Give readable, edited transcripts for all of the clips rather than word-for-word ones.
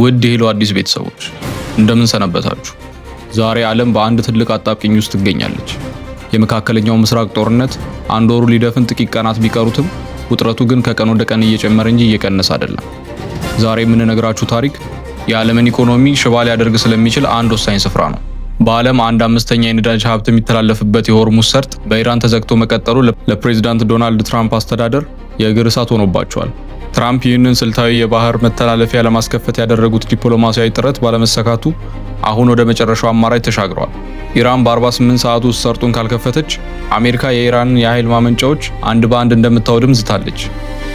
ውድ የሄሎ አዲስ ቤተሰቦች እንደምን ሰነበታችሁ? ዛሬ ዓለም በአንድ ትልቅ አጣብቂኝ ውስጥ ትገኛለች። የመካከለኛው ምስራቅ ጦርነት አንድ ወሩ ሊደፍን ጥቂት ቀናት ቢቀሩትም ውጥረቱ ግን ከቀን ወደ ቀን እየጨመረ እንጂ እየቀነሰ አይደለም። ዛሬ የምንነግራችሁ ታሪክ የዓለምን ኢኮኖሚ ሽባ ሊያደርግ ስለሚችል አንድ ወሳኝ ስፍራ ነው። በዓለም አንድ አምስተኛ የነዳጅ ሀብት የሚተላለፍበት የሆርሙዝ ሰርጥ በኢራን ተዘግቶ መቀጠሉ ለፕሬዚዳንት ዶናልድ ትራምፕ አስተዳደር የእግር እሳት ሆኖባቸዋል። ትራምፕ ይህንን ስልታዊ የባህር መተላለፊያ ለማስከፈት ያደረጉት ዲፕሎማሲያዊ ጥረት ባለመሳካቱ አሁን ወደ መጨረሻው አማራጭ ተሻግረዋል። ኢራን በ48 ሰዓት ውስጥ ሰርጡን ካልከፈተች አሜሪካ የኢራንን የኃይል ማመንጫዎች አንድ በአንድ እንደምታወድም ዝታለች።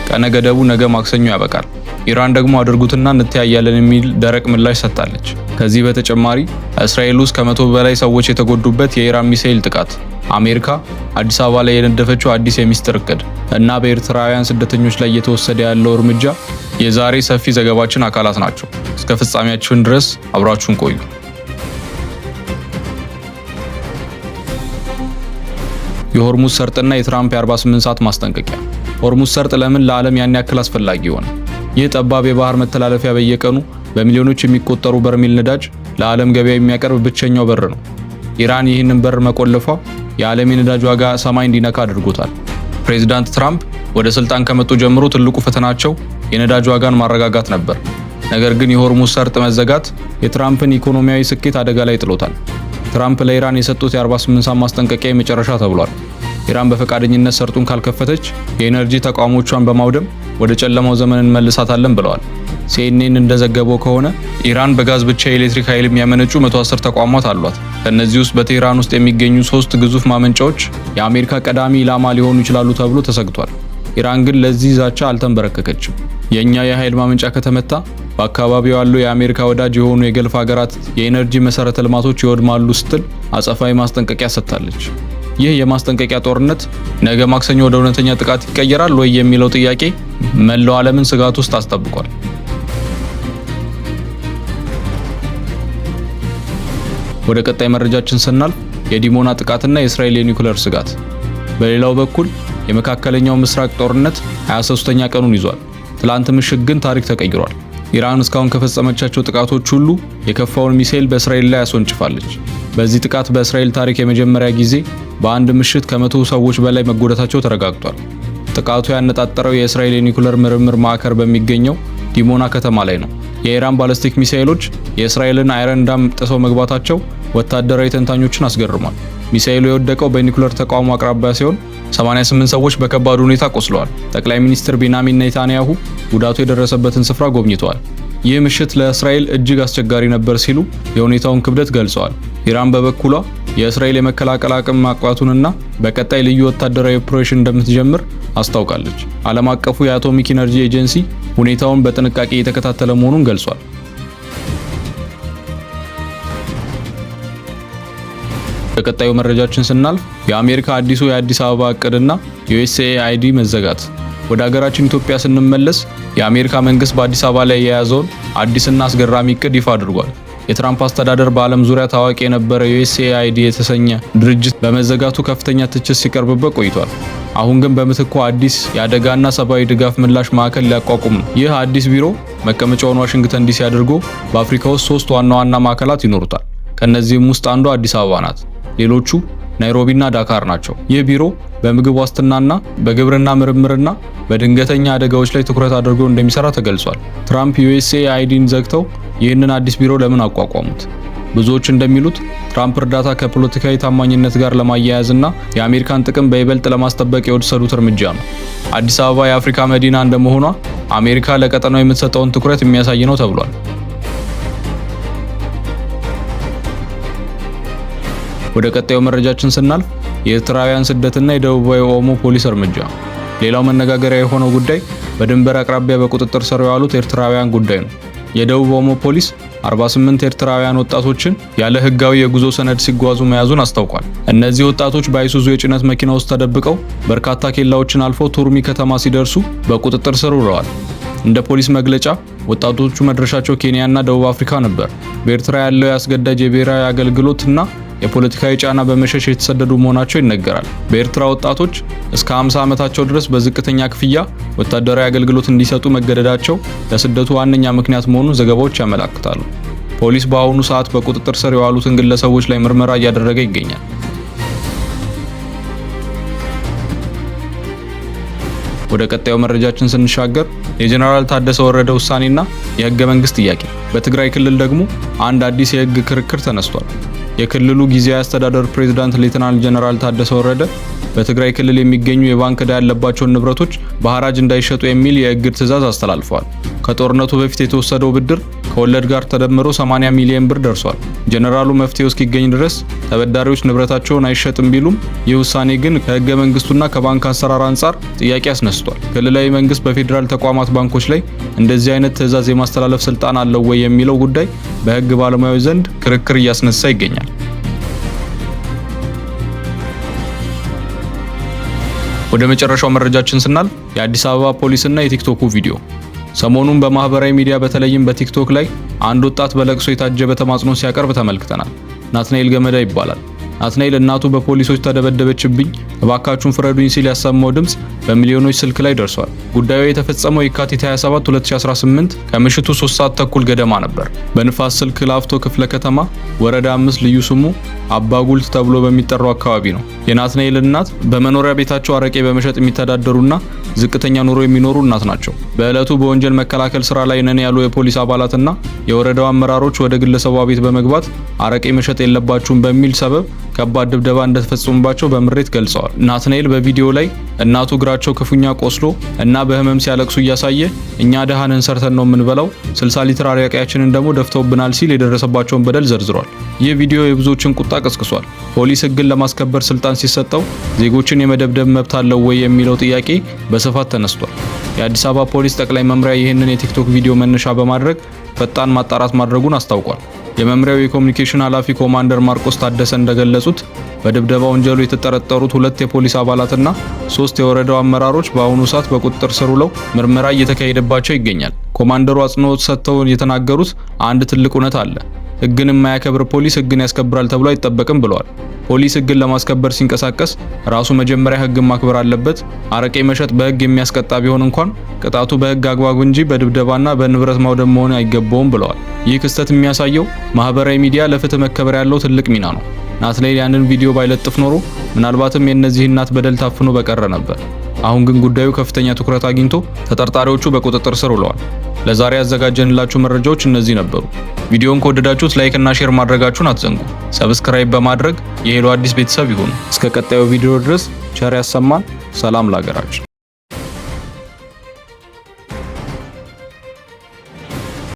ቀነ ገደቡ ነገ ማክሰኞ ያበቃል። ኢራን ደግሞ አድርጉትና እንተያያለን የሚል ደረቅ ምላሽ ሰጥታለች። ከዚህ በተጨማሪ እስራኤል ውስጥ ከ100 በላይ ሰዎች የተጎዱበት የኢራን ሚሳኤል ጥቃት፣ አሜሪካ አዲስ አበባ ላይ የነደፈችው አዲስ የሚስጥር እቅድ እና በኤርትራውያን ስደተኞች ላይ እየተወሰደ ያለው እርምጃ የዛሬ ሰፊ ዘገባችን አካላት ናቸው። እስከ ፍጻሜያችን ድረስ አብራችሁን ቆዩ። የሆርሙዝ ሰርጥና የትራምፕ የ48 ሰዓት ማስጠንቀቂያ። ሆርሙዝ ሰርጥ ለምን ለዓለም ያን ያክል አስፈላጊ ሆነ? ይህ ጠባብ የባህር መተላለፊያ በየቀኑ በሚሊዮኖች የሚቆጠሩ በርሜል ነዳጅ ለዓለም ገበያ የሚያቀርብ ብቸኛው በር ነው። ኢራን ይህንን በር መቆለፏ የዓለም የነዳጅ ዋጋ ሰማይ እንዲነካ አድርጎታል። ፕሬዚዳንት ትራምፕ ወደ ስልጣን ከመጡ ጀምሮ ትልቁ ፈተናቸው የነዳጅ ዋጋን ማረጋጋት ነበር። ነገር ግን የሆርሙዝ ሰርጥ መዘጋት የትራምፕን ኢኮኖሚያዊ ስኬት አደጋ ላይ ጥሎታል። ትራምፕ ለኢራን የሰጡት የ48 ሰዓት ማስጠንቀቂያ የመጨረሻ ተብሏል። ኢራን በፈቃደኝነት ሰርጡን ካልከፈተች የኤነርጂ ተቋሞቿን በማውደም ወደ ጨለማው ዘመን እንመልሳታለን ብለዋል። ሲኤንኤን እንደዘገበው ከሆነ ኢራን በጋዝ ብቻ የኤሌክትሪክ ኃይል የሚያመነጩ 110 ተቋማት አሏት። ከእነዚህ ውስጥ በቴህራን ውስጥ የሚገኙ ሶስት ግዙፍ ማመንጫዎች የአሜሪካ ቀዳሚ ኢላማ ሊሆኑ ይችላሉ ተብሎ ተሰግቷል። ኢራን ግን ለዚህ ዛቻ አልተንበረከከችም። የእኛ የኃይል ማመንጫ ከተመታ በአካባቢው ያሉ የአሜሪካ ወዳጅ የሆኑ የገልፍ ሀገራት የኤነርጂ መሰረተ ልማቶች ይወድማሉ ስትል አጸፋዊ ማስጠንቀቂያ ሰጥታለች። ይህ የማስጠንቀቂያ ጦርነት ነገ ማክሰኞ ወደ እውነተኛ ጥቃት ይቀየራል ወይ የሚለው ጥያቄ መላው ዓለምን ስጋት ውስጥ አስጠብቋል። ወደ ቀጣይ መረጃችን ስናልፍ የዲሞና ጥቃትና የእስራኤል የኒውክሌር ስጋት። በሌላው በኩል የመካከለኛው ምስራቅ ጦርነት 23ኛ ቀኑን ይዟል። ትላንት ምሽት ግን ታሪክ ተቀይሯል። ኢራን እስካሁን ከፈጸመቻቸው ጥቃቶች ሁሉ የከፋውን ሚሳኤል በእስራኤል ላይ አስወንጭፋለች። በዚህ ጥቃት በእስራኤል ታሪክ የመጀመሪያ ጊዜ በአንድ ምሽት ከ100 ሰዎች በላይ መጎዳታቸው ተረጋግጧል። ጥቃቱ ያነጣጠረው የእስራኤል የኒውክሌር ምርምር ማዕከል በሚገኘው ዲሞና ከተማ ላይ ነው። የኢራን ባለስቲክ ሚሳኤሎች የእስራኤልን Iron Dome ጥሰው መግባታቸው ወታደራዊ ተንታኞችን አስገርሟል። ሚሳኤሉ የወደቀው በኒውክሌር ተቋሙ አቅራቢያ ሲሆን 88 ሰዎች በከባድ ሁኔታ ቆስለዋል። ጠቅላይ ሚኒስትር ቤንያሚን ኔታንያሁ ጉዳቱ የደረሰበትን ስፍራ ጎብኝተዋል። ይህ ምሽት ለእስራኤል እጅግ አስቸጋሪ ነበር ሲሉ የሁኔታውን ክብደት ገልጸዋል። ኢራን በበኩሏ የእስራኤል የመከላከል አቅም ማቋቱንና በቀጣይ ልዩ ወታደራዊ ኦፕሬሽን እንደምትጀምር አስታውቃለች። ዓለም አቀፉ የአቶሚክ ኢነርጂ ኤጀንሲ ሁኔታውን በጥንቃቄ እየተከታተለ መሆኑን ገልጿል። በቀጣዩ መረጃችን ስናልፍ የአሜሪካ አዲሱ የአዲስ አበባ እቅድና ዩኤስኤአይዲ መዘጋት። ወደ ሀገራችን ኢትዮጵያ ስንመለስ የአሜሪካ መንግስት በአዲስ አበባ ላይ የያዘውን አዲስና አስገራሚ እቅድ ይፋ አድርጓል። የትራምፕ አስተዳደር በዓለም ዙሪያ ታዋቂ የነበረ ዩኤስኤአይዲ የተሰኘ ድርጅት በመዘጋቱ ከፍተኛ ትችት ሲቀርብበት ቆይቷል። አሁን ግን በምትኩ አዲስ የአደጋና ሰብአዊ ድጋፍ ምላሽ ማዕከል ሊያቋቁም ነው። ይህ አዲስ ቢሮ መቀመጫውን ዋሽንግተን ዲሲ አድርጎ በአፍሪካ ውስጥ ሶስት ዋና ዋና ማዕከላት ይኖሩታል። ከእነዚህም ውስጥ አንዷ አዲስ አበባ ናት። ሌሎቹ ናይሮቢና ዳካር ናቸው። ይህ ቢሮ በምግብ ዋስትናና በግብርና ምርምርና በድንገተኛ አደጋዎች ላይ ትኩረት አድርጎ እንደሚሰራ ተገልጿል። ትራምፕ ዩኤስኤአይዲን ዘግተው ይህንን አዲስ ቢሮ ለምን አቋቋሙት? ብዙዎች እንደሚሉት ትራምፕ እርዳታ ከፖለቲካዊ ታማኝነት ጋር ለማያያዝና የአሜሪካን ጥቅም በይበልጥ ለማስጠበቅ የወሰዱት እርምጃ ነው። አዲስ አበባ የአፍሪካ መዲና እንደመሆኗ አሜሪካ ለቀጠናው የምትሰጠውን ትኩረት የሚያሳይ ነው ተብሏል። ወደ ቀጣዩ መረጃችን ስናልፍ የኤርትራውያን ስደትና የደቡባዊ ኦሞ ፖሊስ እርምጃ። ሌላው መነጋገሪያ የሆነው ጉዳይ በድንበር አቅራቢያ በቁጥጥር ስር የዋሉት ኤርትራውያን ጉዳይ ነው። የደቡብ ኦሞ ፖሊስ 48 ኤርትራውያን ወጣቶችን ያለ ሕጋዊ የጉዞ ሰነድ ሲጓዙ መያዙን አስታውቋል። እነዚህ ወጣቶች በአይሱዙ የጭነት መኪና ውስጥ ተደብቀው በርካታ ኬላዎችን አልፈው ቱርሚ ከተማ ሲደርሱ በቁጥጥር ስር ውለዋል። እንደ ፖሊስ መግለጫ ወጣቶቹ መድረሻቸው ኬንያና ደቡብ አፍሪካ ነበር። በኤርትራ ያለው የአስገዳጅ የብሔራዊ አገልግሎት እና የፖለቲካዊ ጫና በመሸሽ የተሰደዱ መሆናቸው ይነገራል። በኤርትራ ወጣቶች እስከ 50 ዓመታቸው ድረስ በዝቅተኛ ክፍያ ወታደራዊ አገልግሎት እንዲሰጡ መገደዳቸው ለስደቱ ዋነኛ ምክንያት መሆኑን ዘገባዎች ያመላክታሉ። ፖሊስ በአሁኑ ሰዓት በቁጥጥር ስር የዋሉትን ግለሰቦች ላይ ምርመራ እያደረገ ይገኛል። ወደ ቀጣዩ መረጃችን ስንሻገር የጀነራል ታደሰ ወረደ ውሳኔና የህገ መንግስት ጥያቄ። በትግራይ ክልል ደግሞ አንድ አዲስ የህግ ክርክር ተነስቷል። የክልሉ ጊዜያዊ አስተዳደር ፕሬዝዳንት ሌተናል ጀነራል ታደሰ ወረደ በትግራይ ክልል የሚገኙ የባንክ ዕዳ ያለባቸውን ንብረቶች በሐራጅ እንዳይሸጡ የሚል የእግድ ትዕዛዝ አስተላልፈዋል። ከጦርነቱ በፊት የተወሰደው ብድር ከወለድ ጋር ተደምሮ 80 ሚሊዮን ብር ደርሷል። ጀነራሉ መፍትሄው እስኪገኝ ድረስ ተበዳሪዎች ንብረታቸውን አይሸጥም ቢሉም ይህ ውሳኔ ግን ከህገ መንግስቱና ከባንክ አሰራር አንጻር ጥያቄ አስነስቷል። ክልላዊ መንግስት በፌዴራል ተቋማት ባንኮች ላይ እንደዚህ አይነት ትዕዛዝ የማስተላለፍ ስልጣን አለው ወይ የሚለው ጉዳይ በህግ ባለሙያዎች ዘንድ ክርክር እያስነሳ ይገኛል። ወደ መጨረሻው መረጃችን ስናልፍ የአዲስ አበባ ፖሊስና የቲክቶኩ ቪዲዮ። ሰሞኑን በማህበራዊ ሚዲያ በተለይም በቲክቶክ ላይ አንድ ወጣት በለቅሶ የታጀበ ተማጽኖ ሲያቀርብ ተመልክተናል። ናትናኤል ገመዳ ይባላል። ናትናኤል እናቱ በፖሊሶች ተደበደበችብኝ፣ እባካችሁን ፍረዱኝ ሲል ያሰማው ድምጽ በሚሊዮኖች ስልክ ላይ ደርሷል። ጉዳዩ የተፈጸመው የካቲት 27 2018 ከምሽቱ 3 ሰዓት ተኩል ገደማ ነበር። በንፋስ ስልክ ላፍቶ ክፍለ ከተማ ወረዳ 5 ልዩ ስሙ አባጉልት ተብሎ በሚጠራው አካባቢ ነው። የናትናኤል እናት በመኖሪያ ቤታቸው አረቄ በመሸጥ የሚተዳደሩና ዝቅተኛ ኑሮ የሚኖሩ እናት ናቸው። በዕለቱ በወንጀል መከላከል ስራ ላይ ነን ያሉ የፖሊስ አባላትና የወረዳው አመራሮች ወደ ግለሰቧ ቤት በመግባት አረቄ መሸጥ የለባችሁም በሚል ሰበብ ከባድ ድብደባ እንደተፈጸመባቸው በምሬት ገልጸዋል። ናትናኤል በቪዲዮ ላይ እናቱ እግራቸው ክፉኛ ቆስሎ እና በህመም ሲያለቅሱ እያሳየ እኛ ደሃንን ሰርተን ነው የምንበላው፣ 60 ሊትር አረቄያችንን ደግሞ ደፍተውብናል ሲል የደረሰባቸውን በደል ዘርዝሯል። ይህ ቪዲዮ የብዙዎችን ቁጣ ቀስቅሷል። ፖሊስ ህግን ለማስከበር ስልጣን ሲሰጠው ዜጎችን የመደብደብ መብት አለው ወይ የሚለው ጥያቄ በስፋት ተነስቷል። የአዲስ አበባ ፖሊስ ጠቅላይ መምሪያ ይህንን የቲክቶክ ቪዲዮ መነሻ በማድረግ ፈጣን ማጣራት ማድረጉን አስታውቋል። የመምሪያው የኮሚኒኬሽን ኃላፊ ኮማንደር ማርቆስ ታደሰ እንደገለጹት በድብደባ ወንጀሉ የተጠረጠሩት ሁለት የፖሊስ አባላትና ሶስት የወረዳው አመራሮች በአሁኑ ሰዓት በቁጥጥር ስር ውለው ምርመራ እየተካሄደባቸው ይገኛል። ኮማንደሩ አጽንኦት ሰጥተው የተናገሩት አንድ ትልቅ እውነት አለ። ሕግን የማያከብር ፖሊስ ሕግን ያስከብራል ተብሎ አይጠበቅም ብለዋል። ፖሊስ ሕግን ለማስከበር ሲንቀሳቀስ ራሱ መጀመሪያ ሕግን ማክበር አለበት። አረቄ መሸጥ በሕግ የሚያስቀጣ ቢሆን እንኳን ቅጣቱ በሕግ አግባብ እንጂ በድብደባና በንብረት ማውደም መሆን አይገባውም ብለዋል። ይህ ክስተት የሚያሳየው ማህበራዊ ሚዲያ ለፍትህ መከበር ያለው ትልቅ ሚና ነው። ናትናኤል ያንን ቪዲዮ ባይለጥፍ ኖሮ ምናልባትም የእነዚህ እናት በደል ታፍኖ በቀረ ነበር። አሁን ግን ጉዳዩ ከፍተኛ ትኩረት አግኝቶ ተጠርጣሪዎቹ በቁጥጥር ስር ውለዋል። ለዛሬ ያዘጋጀንላችሁ መረጃዎች እነዚህ ነበሩ። ቪዲዮውን ከወደዳችሁት like እና share ማድረጋችሁን አትዘንጉ። subscribe በማድረግ የሄሎ አዲስ ቤተሰብ ይሁኑ። እስከ ቀጣዩ ቪዲዮ ድረስ ቸር ያሰማን። ሰላም ለሀገራችን።